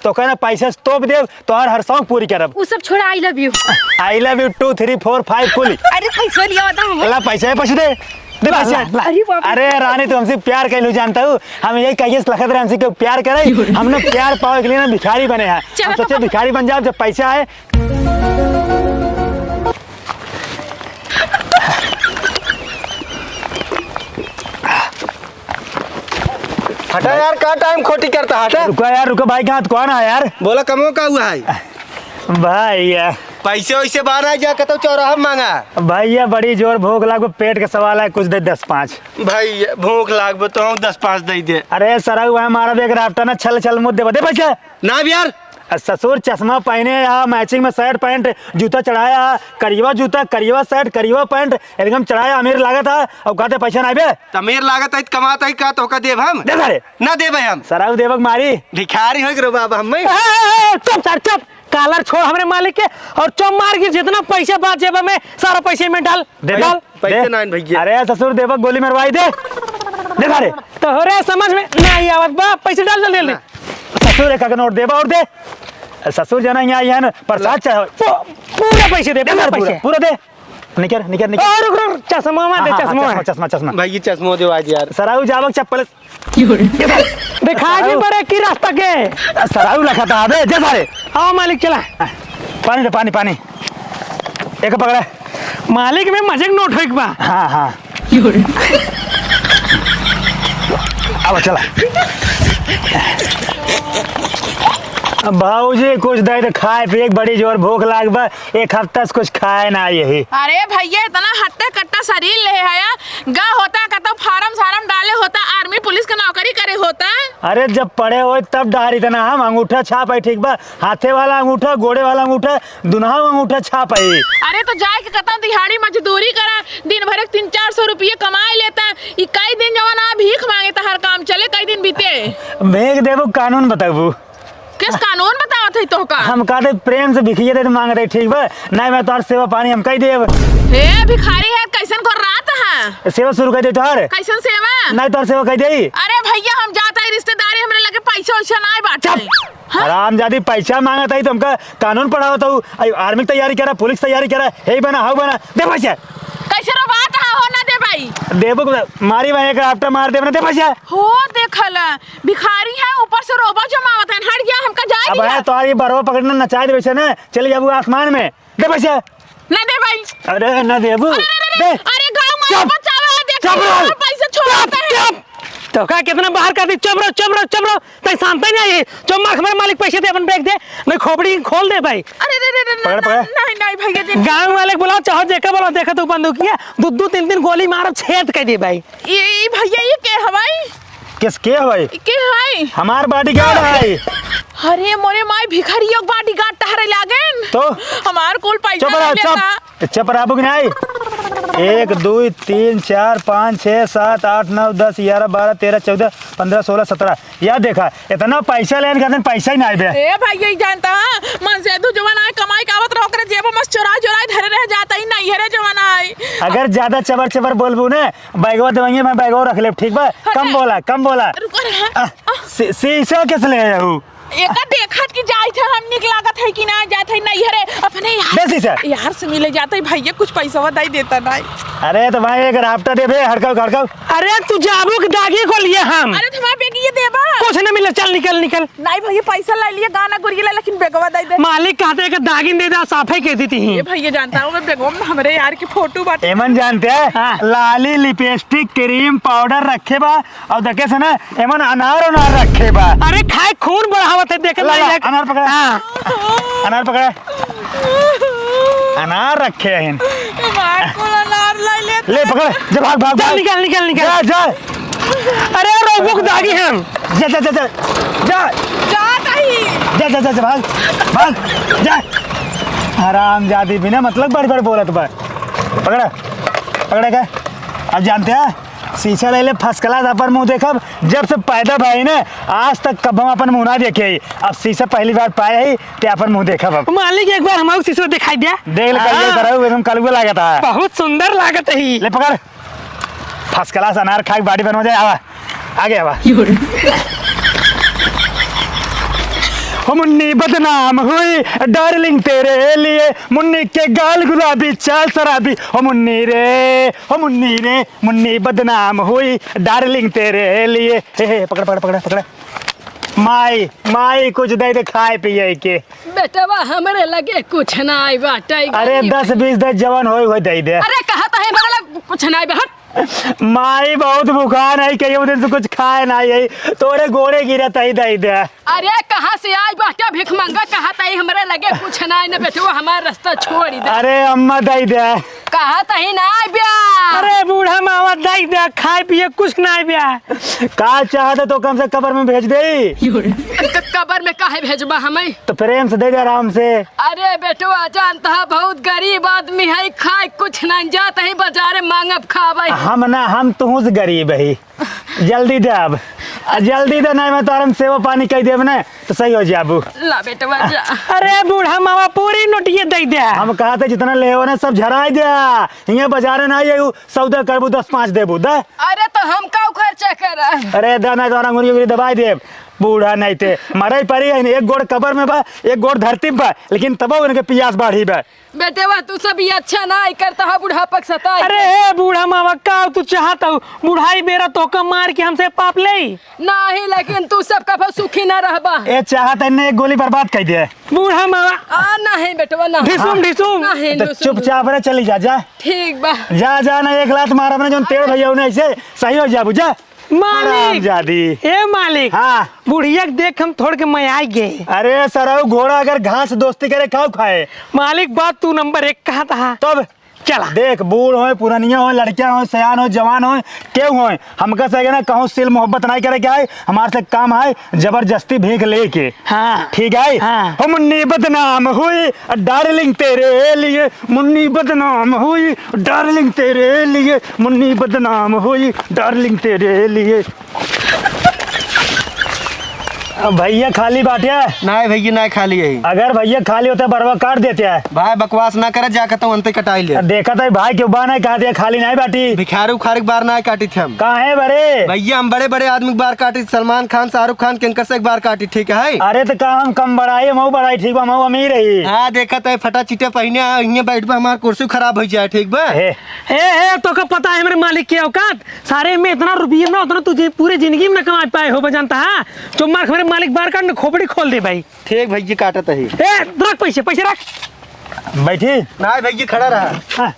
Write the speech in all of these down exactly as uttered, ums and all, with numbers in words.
तोहका ना पैसा से तोप देब, तोहार हर शौक पूरी करब। उ सब छोड़ा, I love you। I love you two, three, four, five कुल। अरे पैसा लिया बता हम। ला पैसा है, पैसा दे। दे ला, पैसा। ला, ला। अरे बाप रे। अरे रानी, तू हमसे प्यार कैलू जानता हूँ? हम यही कहिए से लखत रहे हमसे केहू प्यार करे। हम ना प्यार पावे के लिए ना भिखारी बने हैं। चलो हम सोचे तो। भिखारी बन जाओ जब पैसा है। हटा यार, का टाइम खोटी करता, हटा। रुका यार, रुका भाई, कहाँ कौन है यार? बोला, कमो का हुआ है? भाई यार। पैसे वैसे बाहर आ जा, कतौ चौराहा में मांगा। भाई यार, बड़ी जोर भूख लाग, पेट के सवाल है, कुछ दे दस पाँच। भाई यार, भूख लाग तो हम दस पाँच दे दे। अरे सरऊ, हमारा भी एक राफ्टा ना छल छल मुद देबा, दे पैसे। ना भी यार। आ, ससुर चश्मा पहने आ, matching में shirt pant, जूता चढ़ाया, करियवा जूता, करियवा shirt, करियवा pant, एकदम चढ़ाया, अमीर लागत है, और कहते पैसा ना बे। त अमीर लागत है, त कमात है का, तोहका देब हम? दे सारे। ना देबे हम। सराऊ देबक मारी। भिखारी हो गए बाबा हम। ए, ए, ए, चुप सार, चुप। Collar छोड़ हमरे मालिक के, और चुप मार के जितना पैसा बा जेब में, सारा पैसे में डाल, दे, डाल। पैसे दे। ना आइन भैया। अरे ससुर देबक गोली मरवाई दे। दे सारे। तोहरे समझ में नहीं आवत बा, पैसे डाल, डाल, डाल दे। हाँ। ससुर एक का नोट देबा और दे। ससुर जाना यहाँ, यहाँ ना प्रसाद चढ़ाओ। पू-, पूरा पैसे दे, दे पूरा सारे, पूरा, पैसे। पूरा दे। निकर, निकर, निकर। और रुक, रुक, चश्मा मत दे, हाँ, हाँ, चश्मा। चश्मा, चश्मा, चश्मा। भाई, ये चश्मा दे आज यार। सराऊ जाबक चप्पल। दिखा के सराऊ। बड़े की रास्ता के। सराऊ लखत आबे, जा सारे। आओ मालिक, चला। पानी दे, पानी, पानी। एक पकड़ा। मालिक में मजे के नोट होइक बा। हाँ, हाँ। अब चला। अब भाऊजी कुछ दे दे खाए पिए के, बड़ी जोर भूख लाग बा, एक हफ्ता से कुछ खाए ना यही। अरे भैया, इतना हट्टा कट्टा शरीर ले है, गा होता कतौ फार्म सार्म डाले होता, army police के नौकरी करे होता। अरे जब पढ़े होए तब डारी तना हम अंगूठा छाप है, ठीक बा, हाथे वाला अंगूठा, गोड़े वाला अंगूठा, दुनहु अंगूठा छाप है। अरे तो जाए के कतौ दिहाड़ी मजदूरी करा, दिन भर के तीन चार सौ रुपये कमाए लेता, ई कई दिन जवन आ भीख मांगे तहार काम चले, कई दिन बीते। भीख देबू, कानून बताबू। किस कानून बतावत है तोहका? हम कहते प्रेम से भिखिए दे मांगत है, ठीक बा? नहीं मैं तोहार सेवा पानी हम कई देब। हे भिखारी है, कैसन को रात है? सेवा शुरू कर दे तोहार। कैसन सेवा? नहीं तोहार सेवा कई दे। अरे भैया हम जाता है रिश्तेदारी, हमरे लगे पैसा वैसा नहीं बाटे। चुप। हाँ? हरामजादी पैसा मांगत है तो हमका कानून पढ़ावत हऊ, आई army की तैयारी करा, पुलिस की तैयारी करा, हे बना, हाउ बना, दे पैसा। कैसे रो बात है, हो ना दे भाई। देबो के मारी भाई, एक राफ्टा मार देब ना, दे पैसा। हो देखला, भिखारी है, ऊपर से रोबा जमावत है, हट गया, हमका जाए अब दिया। है तोहारी बरवा पकड़ना नचाए दे वैसे ना, चले जाबू आसमान में, दे पैसा। ना दे भाई। अरे ना देबू। अरे, अरे, अरे, दे। अरे, गाँव में चुप। बचावा, देखिए, चुप रहो। पैसा छोड़ा चुप, है। चुप। तो का कितना बाहर कर दी, चुप रहो, चुप रहो, चुप रहो। तै शांत नहीं आई, जो मार हमारे मालिक पैसे दे, अपन बैग दे, नहीं खोपड़ी खोल दे भाई। अरे रे रे रे, पकड़, ना, पकड़। नहीं, नहीं भैया जी। गाँव वाले के बुलाओ, चाहो जेके बुलाओ, देखा तू बंदूकिया, दो, दो, तीन, तीन गोली मारब, छेद कर दे भाई। ये, ये भैया, ये के हवाई? किस के हवाई? के हवाई? हमार bodyguard है। अरे मोरे माई, भिखारी एक bodyguard टहरे लागेन। तो? हमार कुल पैसा चुप रहो, ले चुप। लेता। चुप रहबू कि नहीं? एक, दुई, तीन, चार, पाँच, छः, सात, आठ, नौ, दस, ग्यारह, बारह, तेरह, चौदह, पन्द्रह, सोलह, सत्रह। या देखा, इतना पैसा लेन खातिर पैसा ही ना आइबे। ए भाई, यही जानता है, मन से दू जवान आए, कमाई का आवत रहो, ओकरे जेबो में चोराई चोराई धरे रह जाता ही नहीं है रे जवान आए। अगर ज्यादा चबर चबर बोलबू ने, बैगवा देवाइए, मैं बैगवा रख लेब, ठीक बा? हटे। कम बोला, कम बोला। रुको रे। आ, सी-, शीशा किस ले आया हूँ? एका देखत कि जाइत है, हम निक लागत है कि ना जाइत है, नहीं है रे, अपने यार, दे शीशा। यार से मिले जाते ही भैया कुछ पैसा दे देता नहीं। अरे तो भाई एक राफ्टा देबे, हड़काऊ, हड़काऊ। अरे तू जाबू के दागी को लिए हम। अरे तुम्हारे बेग ये देबा। कुछ ना मिले, चल निकल, निकल। नहीं भैया पैसा ले लिए, गाना गुरिया ले, लेकिन बेगवा दे दे। मालिक कहते हैं कि दागिन दे दे, साफे कह देती ही। ये भैया जानता हूँ मैं, बेगवा में हमरे यार की फोटो बाटे। एमन जानते हैं? हाँ। लाली, lipstick, cream, powder रखे बा। और देखे से ना, एमन अनार उनार रखे बा। अरे खाए खून बढ़ावत है, देखे ला, नहीं ला, है। अनार पकड़ा। हाँ। अनार पकड़ा। अनार रखे हैं। मार को अनार ला ले। ले पकड़, जा भाग, भाग, जा, भाग। निकल, निकल, निकल। जा, जा। अरे रोबुक दागी हम। जा, जा, जा, जा। जा। जा कहीं। जा, जा, जा, जा, भाग। भाग। जा। हरामजादी बिना मतलब बड़ बड़ बोलत बा। पकड़ा। पकड़े के। अब जानते हैं? शीशा ले ले first class, अपन मुँह देखब। जब से पैदा भई ना, आज तक कब हम अपन मुँह ना देखे ही। अब शीशा पहली बार पाए ही, ते अपन मुँह देखब अब। मालिक, एक बार हमारे शीशा दिखाई दे। देख ले, कहिए हाँ। तरह एकदम कलुआ लागत है। बहुत सुंदर लागत है। ले पकड़। First class अनार खा के body बनवा जाए। आवा, आगे आवा। हो मुन्नी बदनाम हुई डार्लिंग तेरे लिए, मुन्नी के गाल गुलाबी चाल शराबी। हो मुन्नी रे, हो मुन्नी रे, मुन्नी बदनाम हुई डार्लिंग तेरे लिए। हे, हे, पकड़, पकड़, पकड़, पकड़। माई, माई, कुछ दे दे खाए पिए के। बेटवा, हमरे लगे कुछ नाई बाटे। अरे, गरीब दस बीस दे, जवन होई, होई दे दे। अरे, कहत है, हमरे लगे कुछ नाई बा, हट। माई बहुत भुखान है, कई दिन से कुछ खाए नाई है, तोरे गोड़े गिरत है, दे दे। अरे, कहाँ से आई बाटे भिखमंगा, कहत है, हमरे लगे कुछ नाई न बेटवा, हमार रास्ता छोड़ी दे। अरे, अम्मा, दे दे। कहत ही नाई ब्या। अरे, बूढ़ा मावा, दे दे, खाए पिए कुछ नाई ब्या। का चाहत है तो कम से कबर में भेज दे। क-, कबर में काहे भेजबा हमें? तो प्रेम से दे दे, आराम से। अरे बेटवा, जानता है, बहुत गरीब आदमी है, खाए कुछ नहीं, जात ही बाजारे मांगब खाबे। हम ना, हम तुहूँ से गरीब है। जल्दी दे अब, आ, जल्दी दे, नहीं मैं तोहरे में सेवा पानी कई देब ना, तो सही हो जाबू। ला बेटवा, जा। अरे बूढ़ा मावा, पूरी नोटिये दे दे। हम कहते जितना ले हो ना, सब झराई दे। हियाँ बाजारे ना आई, सौदा करबू, दस पाँच देबू, दे। अरे तो हम का खर्चा करब? अरे दे, नहीं तोहरा अंगुरी उंगुरी दबाई देब। बूढ़ा नहीं थे, मरे परी है, एक गोड़ कबर में बा, एक गोड़ धरती में बा, लेकिन तबो इनके पियास बाढ़ी बा। बेटवा, तू सब ये अच्छा नाई करता है, बुढ़ापा के सताई। अरे हे बूढ़ा मावा, का तू चाहत हो बुढ़ाई बेरा तोका मार के हमसे पाप लेई? नहीं, लेकिन तू सब कभो सुखी ना रहबा। ए चाहत है ने एक गोली बर्बाद कर दे। बूढ़ा मावा। आ, नहीं बेटवा, ना। ढिसुम, हाँ। ढिसुम। नहीं, तो ढिसुम। चुपचाप रे चली जा, जा। ठीक बा। जा, जा ना, एक लात मारब ना, जौन तेरे भैया उन्हें ऐसे सही हो जाबू, जा। मालिक। हरामजादी। ए मालिक। हाँ। बुढ़िया के देख हम थोड़ के मयाई गए। अरे सरऊ, घोड़ा अगर घास दोस्ती करे, काऊ खाए? मालिक, बात तू नंबर एक कहत हा। तब? चला। देख, बूढ़ होए, पुरनिया होए, लड़किया होए, सयान होए, जवान होए, केहू होए, हमका से ना कहूँ सिल मोहब्बत नहीं करे के है, हमार से काम है जबरदस्ती भीख लेके। हाँ। ठीक है? हाँ। हो मुन्नी बदनाम हुई डार्लिंग तेरे लिए, मुन्नी बदनाम हुई डार्लिंग तेरे लिए, मुन्नी बदनाम हुई डार्लिंग तेरे लिए। अब भैया खाली बाटे? नाय भैया, नाय खाली है। अगर भैया खाली होते, बरवा काट देते हैं। भाई बकवास ना करे, जा कहता हूँ अंते कटाई ले। देखत है भाई, क्यों बा नहीं कहते, खाली नहीं बाटी। भिखारी उखारी के बार ना काटी थे हम। काहे बरे? भैया हम बड़े बड़े आदमी के बार काटी, सलमान खान, शाहरुख खान, किनकर से एक बार काटी, ठीक है? अरे तो का हम कम बड़ाई, हम बड़ाई ठीक बा, हम अमीर रही। हाँ, देखत है फटा चिटे पहिने, हियाँ बैठ बा, हमार कुर्सी खराब हो जाए, ठीक बा? हे। ए, ए, तोका पता है हमरे मालिक के औकात? सारे में इतना रुपये ना, उतना तुझे पूरे जिंदगी में ना कमा पाए हो, बजानता है। जो मार हमरे मालिक बार काट न खोपड़ी खोल दे भाई। ठीक भैया, काटत है। ए, रख पैसे, पैसे रख। बैठी। ना भैया, खड़ा रहा। हाँ।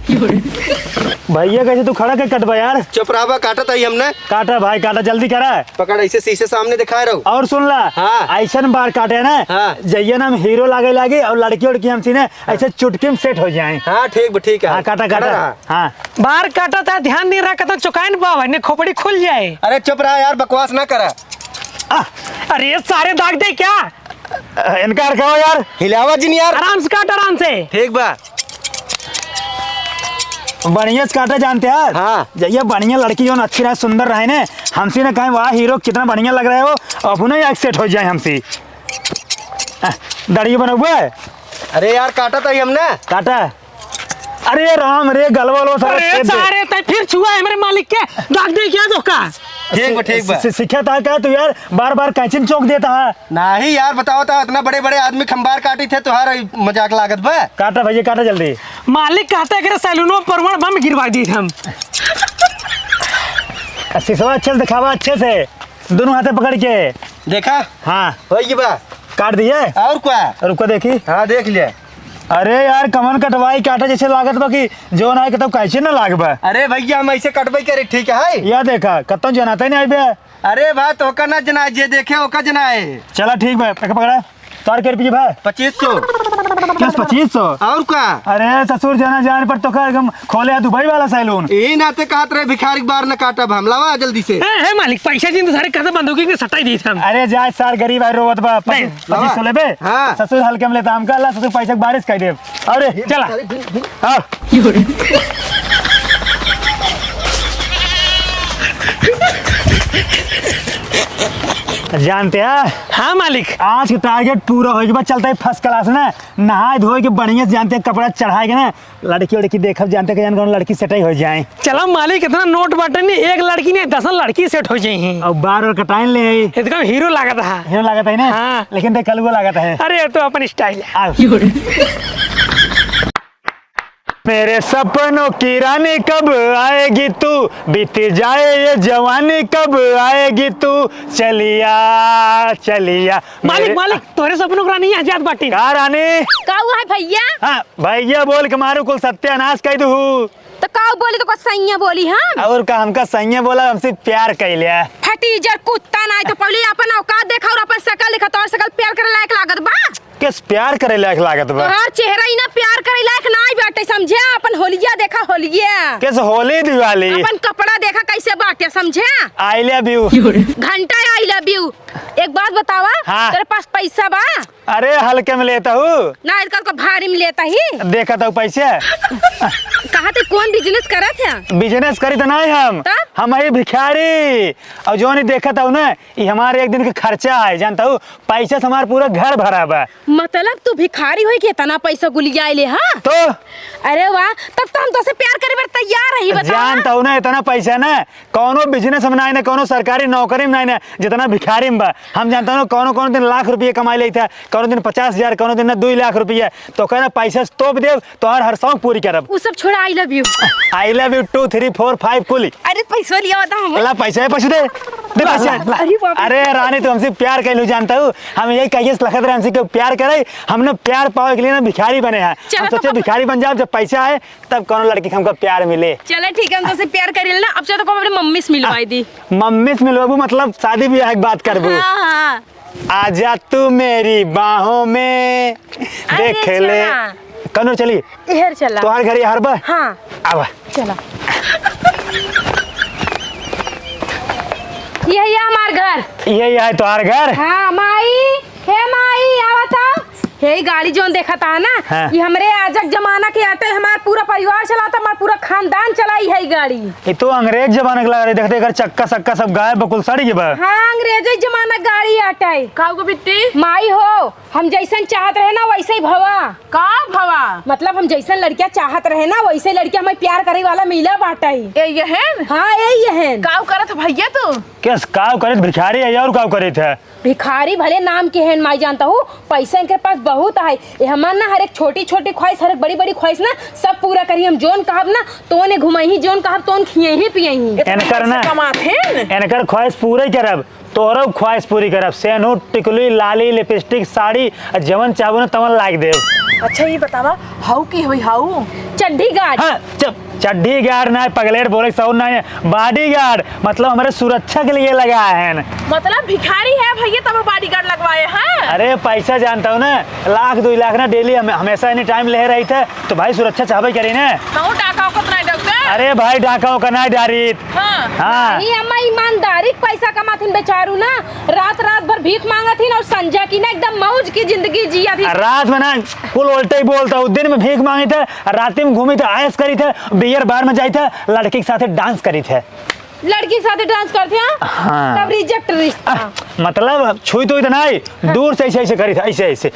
भैया, कैसे तू खड़ा के कटबा यार? चुप रहा बा, काटत है हमने। काटा भाई, काटा, जल्दी करा। पकड़, ऐसे शीशे सामने दिखाए रहो। और सुन ला, हाँ। ऐसन बार काटे ना, हाँ। जइया ना हम हीरो लागे लागे और लड़की उड़की हमसे ना ऐसे चुटकी में सेट हो जाए। हाँ, ठीक बा, ठीक है। हाँ, काटा, खड़ा काटा। रहा। हाँ। बार काटा था, ध्यान नहीं रहा, कहता चुकाइन बाबा ने खोपड़ी खुल जाए। अरे चुप रहा यार, बकवास ना करा। आ, अरे सारे दाग दे क्या? इनका रखो यार। हिलावा जिन यार। आराम से काट, आराम से। ठीक बा। बढ़िया से काटे जानते यार। हाँ। जइया बढ़िया लड़की जौन अच्छी रहे, सुंदर रहे ने, हमसे ने कहे, "वाह हीरो, कितना बढ़िया लग रहे हो," अपने एक सेट हो जाए हमसे। आ, दाढ़ी बनउबे? अरे यार, काटा था ही हमने। काटा। अरे राम रे, गलवा लो सारा अरे छेद दे। सारे, तै फिर छुआ है मेरे मालिक के, दाग दे क्या धोखा? ठीक बा, ठीक बा। सि-, सि-, सिखाता है क्या तू यार, बार बार कैंची में चौंक देता है। नहीं यार, बताओ तो, इतना बड़े बड़े आदमी खंबार काटी थे, तुहार मजाक लागत बा। काटा भैया, काटा जल्दी। मालिक कहते हैं कि सैलूनो पर वण बम गिरवा दी हम। सिसवा अच्छे से दिखावा, अच्छे से, दोनों हाथे पकड़ के। देखा? हाँ। हो गई बा। काट दिए? और क्या? रुको देखी। हाँ, देख लिया। अरे यार, कमन कटवाई काटा जैसे लागत बा कि जौन आए के तब कैसे ना लाग बा। अरे भैया, हम ऐसे कटबे करे, ठीक है? या देखा, कतौ जनाते नहीं आइबे। अरे भाई, तोका ना जनाए, जे देखे ओका जनाए। चला ठीक बा, पक-, पकड़ा। तार के रुपये भाई? पच्चीस सौ। बस पच्चीस सौ? और का? अरे ससुर, जना जान पर तोका एकदम खोले है दुबई वाला सैलून। यही नाते कहत रहे, भिखारी के बार न काटब हम। लावा जल्दी से। ए, हे मालिक, पैसा जिन सारे कहते बंदूकी के सटाई दी हम। अरे जाए सार, गरीब है, रोवत बा। नहीं। पच्चीस, पच्चीस सौ लेबे? हाँ। ससुर हल्के में लेता हमका, ला ससुर पैसा के बारिश कर देब। अरे चला। हाँ। जानते हैं? हाँ मालिक। आज के target पूरा होइके बाद चलता है first class ना, नहाए धोए के बढ़िया से जानते हैं, कपड़ा चढ़ाए के ना, लड़की उड़की देखब जानते हैं, कौन लड़की set हो जाए। चला मालिक, इतना नोट बाटे नहीं, एक लड़की नहीं, दसन लड़की set हो जाई हैं। और बार और कटाइन ले आई। एकदम हीरो लागत है। हीरो लागत है ना? हाँ। लेकिन देख कलुआ लागत है। अरे, ये तो अपन style है। आओ। मेरे सपनों की रानी कब आएगी तू, बीत जाए ये जवानी कब आएगी तू, चलिया, चलिया। मालिक, मेरे मालिक, तोहरे सपनों की रानी यहाँ जात बाटी। का रानी? का हुआ है भैया? हाँ, भैया बोल के मारू, कुल सत्यानाश कर दू। तो का बोली, तो कुछ सैया बोली हम? और का, हमका सैया बोला, हमसे प्यार कैले। फटीजर कुत्ता, ना तो पहले अपन औकात देखा और अपन शकल देखा, तोहर शकल प्यार करे लायक लागत बा? किस प्यार करे लायक लागत बा? तोहार चेहरा ही ना प्यार करे लायक ना बाटे, समझे? अपन होलिया देखा, होलिया। किस होली दिवाली? अपन कपड़ा देखा कैसे बाटे, समझे? I love you। घंटा I love you। एक बात बतावा, हाँ। तेरे पास पैसा बा? अरे हल्के में लेता हूँ। ना, इनका को भारी में लेता ही। देखा तो पैसे। कहा थे कौन business करत है? Business करी तो नहीं हम। तब? हम ही भिखारी। और जो नहीं देखा था ना, ये हमारे एक दिन के खर्चा है, जानता हूँ, पैसे से हमारा पूरा घर भरा बा। मतलब तू भिखारी होई के इतना पैसा गुलियाए ले, हाँ? तो? अरे वाह, तब तो हम तोसे प्यार करे बर तैयार रही, बता। जानता हूँ ना, इतना पैसा ना, कौनो business में नहीं ना, कौनो सरकारी नौकरी में नहीं ना, जितना भिखारी में बा। हम जानता हूँ ना, कौनो, कौनो दिन लाख रुपये कमाई लेता है, कौनो दिन पचास हजार, कौनो दिन ना दो लाख रुपये। तो कहना पैसा से तोप देव, तोहार हर शौक पूरी करब। उ सब छोड़ा, I love you। I love you two, three, four, five कुली। अरे पैसो लिया बता हम। ला पैसा है, पैसा दे। दे पैसा। अरे बाप रे। अरे रानी, तू हमसे प्यार कैलू जानता हूँ। हम यही कहिए से लखत रहे हमसे केहू प्यार करे। हमने प्यार पावे के लिए ना भिखारी बने हैं। चलो हम तो सोचे भिखारी बन जाओ, जब पैसा आए तब कौनो लड़की के हमको प्यार मिले। चलो ठीक है, हम तोसे प्यार करी ना। अब चलो तो अपने मम्मी से मिलवाई दी। मम्मी से मिलवाबू मतलब शादी ब्याह की बात करबू? हाँ, हाँ। आजा तू मेरी बाहों में, अरे देख ले। चला। कनूर चली? इहर चला। तोहार घर इहर बा? हाँ। आवा। चला। ये है हमार घर। ये, ये है तोहार घर? हाँ, माई। हे माई, आवा तो। हे गाड़ी जोन देखत है ना, हाँ। ये हमरे आजक जमाना के आटे, हमार पूरा परिवार चलाता, हमार पूरा खानदान चलाई है गाड़ी। ये तो अंग्रेज जमाना के लग रही, देखते एकर चक्का सक्का सब गायब बकुल सड़ गए बा। हाँ, अंग्रेजे जमाना गाड़ी आटे। का हो बिट्टी? माई हो, हम जैसन चाहत रहे ना, वैसे ही भवा। का भवा? मतलब, हम जैसन लड़किया चाहत रहे ना, वैसे लड़किया हमें प्यार करे वाला मिला बाटे। ए, यहन? हाँ, ए, यहन। काव करत भैया तू? केस काव करत? भिखारी है और काव करत है? भिखारी भले नाम के हैं, माई जानता हूँ, पैसा इनके पास बहुत है। ये हमार ना हर एक छोटी छोटी ख्वाहिश, हर एक बड़ी बड़ी ख्वाहिश ना, सब पूरा करी। हम जोन कहब ना, तोने घुमाई ही, जोन कहब, तोन खिए ही पिए ही। इतना इनकर पैसा ना, कमात हैं। इनकर ख्वाहिश पूरा ही करब। तोहरो ख्वाहिश पूरी करब, सेनू, टिकुली, लाली, लिपस्टिक, साड़ी, आ जवन चाहबू ना तवन लाइक देब। अच्छा, ये बतावा, हाउ की होई हाउ? चड्ढी गार्ड। हाँ, चुप, चड्ढी गार्ड ना, पगलेट बोले के साउंड ना है, बॉडी गार्ड, मतलब हमारे सुरक्षा के लिए लगा है। मतलब भिखारी है भैया, तब बॉडी गार्ड लगवाए हैं? अरे पैसा जानता हूँ ना, लाख दो लाख ना डेली हम, हमेशा एनी टाइम ले रही थे, तो भाई सुरक्षा चाहबे करी ना। तो डाका को तो नहीं डरते? अरे भाई डाका का नहीं डारी, हाँ। हाँ। नहीं, अम्मा ईमानदारी के पैसा कमाथिन बेचारू ना, रात रात भर भीख मांगथिन और संझा की ना एकदम मौज की जिंदगी जिया थी। आ, रात में ना कुल उल्टे ही बोलता हूँ, दिन में भीख मांगी थे, रात में घूमी थे, ऐश करी थे, बियर बार में जाई थे, लड़की के साथ डांस करी थे। लड़की के साथ डांस करते हैं? हाँ। तब रिजेक्ट रिश्ता। आ, मतलब छुई तो इतना ही, हाँ। दूर से ऐसे ऐसे करी थे, ऐसे ऐसे।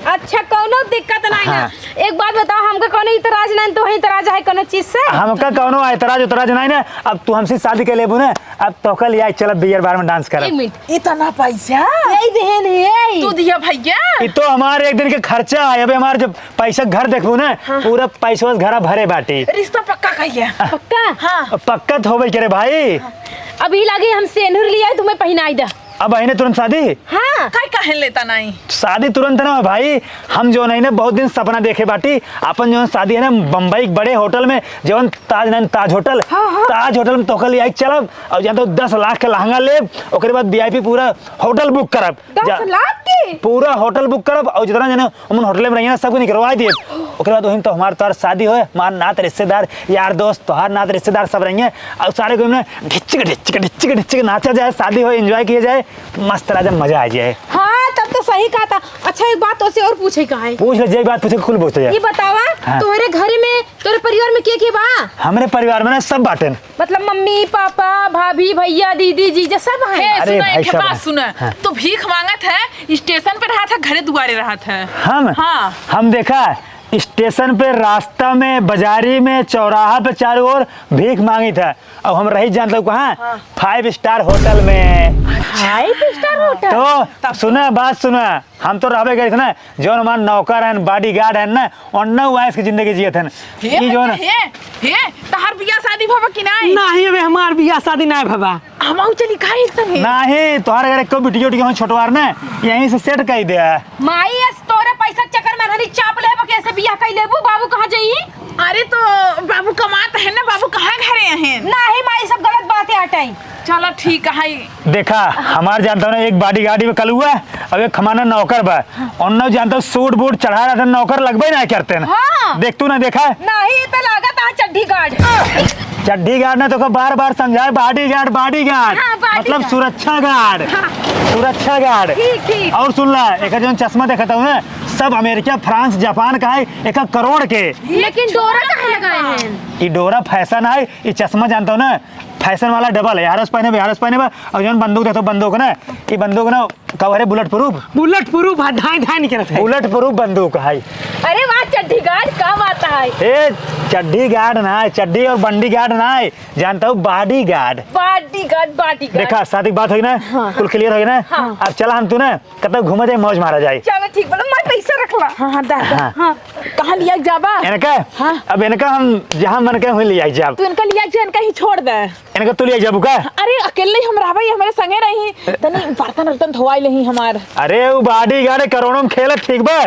अच्छा, कौनो दिक्कत नहीं ना। हाँ। एक बात बताओ, हमका कौनो इतराज नहीं, तो इतराज है कौनो चीज से? हमका कौनो एतराज उतराज नहीं ना। अब तू हमसे शादी कर लेबू ना, अब तोहका लिया चलब बियर बार में डांस करब। एक मिनट। इतना पैसा? यही देहन है। तू दिया भैया? ये तो हमारे एक दिन के खर्चा है। अबे हमारे जब पैसा घर देखबू ना, हाँ। पूरा पैसा घर भरे बाटी। रिश्ता पक्का कहिए। पक्का? हाँ। पक्का तो होबे करे भाई। अभी लागे हम सेनुर लिया, तुम्हें पहनाई दा। अब अहिने तुरंत शादी? हाँ। काहे काहे लेता नहीं? शादी तुरंत ना हो भाई, हम जो नहीं ना बहुत दिन सपना देखे बाटी, अपन जो शादी है ना बम्बई के बड़े होटल में, जवन ताज नहीं ताज होटल, हाँ, हाँ। ताज होटल में तोहका लिया चलब और जानते हो दस लाख के लहंगा लेब, ओकरे बाद वीआईपी पूरा होटल बुक करब। दस लाख के? पूरा होटल बुक करब और जितना जने हमन होटल में रहिए ना सबको निकलवा दिए। ओकरे बाद वहीं तो हमार तोहार शादी होए, हमार नात रिश्तेदार, यार दोस्त, तोहार नात रिश्तेदार सब रहिए और सारे को ना ढिच्चिक ढिच्चिक ढिच्चिक ढिच्चिक नाचा जाए, शादी होए, एंजॉय किया जाए। मस्त राजा, मजा आ जाए। हाँ, तब तो यही कहा था। अच्छा, एक बात तोसे और पूछे का है। पूछ ले, जे बात पूछे, कुल पूछ ले। ये बतावा, हाँ। तोहरे घर में, तोहरे परिवार में के के बा? हमरे परिवार में ना सब बाटेन। मतलब मम्मी, पापा, भाभी, भैया, दीदी, जीजा सब हैं। ए, अरे सुना, भाई एक ठे सब बात हैं। सुना। हाँ। तू भीख मांगत है, स्टेशन पे रहत है, घरे दुआरे रहत है। हम? हाँ। हम देखा, स्टेशन पे, रास्ता में, बाजारी में, चौराहा पे, चारों ओर भीख मांगित है। अब हम रही जानत हूँ कहाँ? हाँ। Five star hotel में। Five star hotel? तो सुना, बात सुना, हम तो रहबे करित ना, जौन हमार नौकर हैं, bodyguard हैं ना, ओन्ने उ ऐश के जिंदगी जियत हैं। हे, ई जौन हे, हे, तहार बियाह शादी भवा कि नाई? नाहीं, अबे हमार बियाह शादी नाई भवा। हमहू चली का एक संगे? नाहीं, तोहर अगर एको बिटिया उटिया हो छोटवार ना, यहीं से set कइ दे। माई, अस तोरे पैसा के चक्कर में रहनी चाप लेबो, कैसे बियाह कइ लेबू? बाबू कहाँ जाई? अरे तो बाबू कमात है ना, बाबू कहाँ घरे हैं? नाहीं माई, सब गलत बातें हटाई। चला ठीक है। देखा, हमार जानत हूँ ना, एक bodyguard में कलुआ, अब एक हमार नौकर बा। ओन्ने जानत हूँ, suit बूट चढ़ा रहत है, नौकर लगबे ना करत हैं। हाँ। देख तू ना, देखा। नाहीं, ये तो लागत है चड्ढी guard। चड्ढी guard ना, तोका बार बार समझाए, bodyguard, bodyguard। हाँ, bodyguard। मतलब सुरक्षा guard। हाँ। सुरक्षा guard। ठीक, ठीक। और सुन ला, एक जौन चश्मा देखत हूँ ना, सब अमेरिका, फ्रांस, जापान का है, एक करोड़ के। लेकिन डोरा काहे लगाए हैं? ई डोरा fashion है, ई चश्मा जानत हूँ ना, fashion वाला double है, यार, पहने बा, यार, पहने बा। और जौन बंदूक देखत हूँ, बंदूक ना, ई बंदूक ना, का अरे bullet proof? Bullet proof है, धाई धाई निकलत है। Bullet proof बंदूक है। अरे वाह, चड्ढी guard, का बात है? ए, चड्ढी guard ना है, चड्ढी और बंडी guard ना है, जानत हूँ, bodyguard। Bodyguard, bodyguard। देखा, शादी की बात होई ना, हाँ। कुल clear होई ना, हाँ। अब चला हम तू ना, कतौ घूमा जाए, मौज मारा जाए। चला ठीक, बोलो, मैं पैसा रख ला। हाँ, हाँ, दा, दा। हाँ। हाँ। कहाँ लिया जाबा? इनका? हाँ। अब इनका हम जहाँ मन के हुई लिया जाब। तू इनका लिया जा, इनका ही छोड़ दे। इनका तू लिया जाबू का? अरे, अकेले ही हम रहबे, ये हमारे संगे रही। तनी बर्तन उर्तन धोवाई लेही हमार। अरे, वो bodyguard करोड़ों में खेलत, ठीक बा?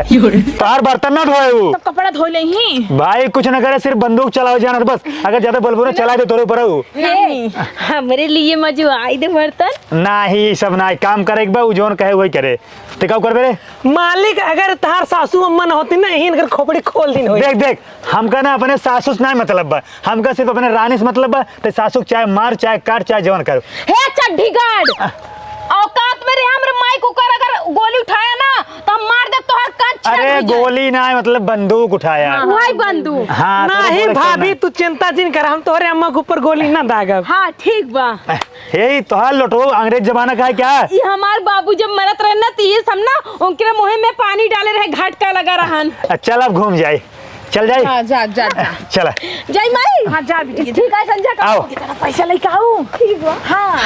तोहार बर्तन ना धोए वो। तब कपड़ा धो लेही। भाई, कुछ ना करे, सिर्फ बंदूक चलावे जानत बस। अगर ज्यादा बोलबो ना, चला दे तोरे ऊपर वो। नहीं। ए, हमरे लिए मजवाई दे बर्तन। नाही, ई सब नाही, काम करे के बा, उ जौन कहे वही करे। ते का करबे रे? मालिक, अगर तहार सासू अम्मा न होती ना, यही इनकर खोपड़ी खोल दिन होई। देख, देख, हमका ना अपने सासू से ना मतलब बा, हमका सिर्फ अपने रानी से मतलब बा। ते सासू के चाहे मार, चाहे काट, चाहे जवन कर। हे चड्ढी guard, औकात में रहे हमरे माई के ऊपर अगर गोली उठाया ना, तो हम मार दे तोहर कान छेद अरे हो जाए। गोली ना, मतलब बंदूक उठाया। हाँ, वही बंदूक। हाँ, तो नहीं बोले भाभी, ना। तू चिंता जिन कर, हम तोहरे अम्मा के ऊपर गोली ना दागब। हाँ, ठीक बा। हे, ई तोहार लोटो अंग्रेज जमाना का है क्या? ई हमार बाबू जब मरत रहे ना, तो ये सब ना उनके मुँह में पानी डाले रहे, घाट का लगा रहन। अच्छा, चल अब घूम जाए, चल जाए। हाँ, जा, जा, जा। चला। जाई माई। हाँ, जा बिटिया, जा। ठीक है, संजय का आओ। पैसा लेके आओ। ठीक बा। हाँ।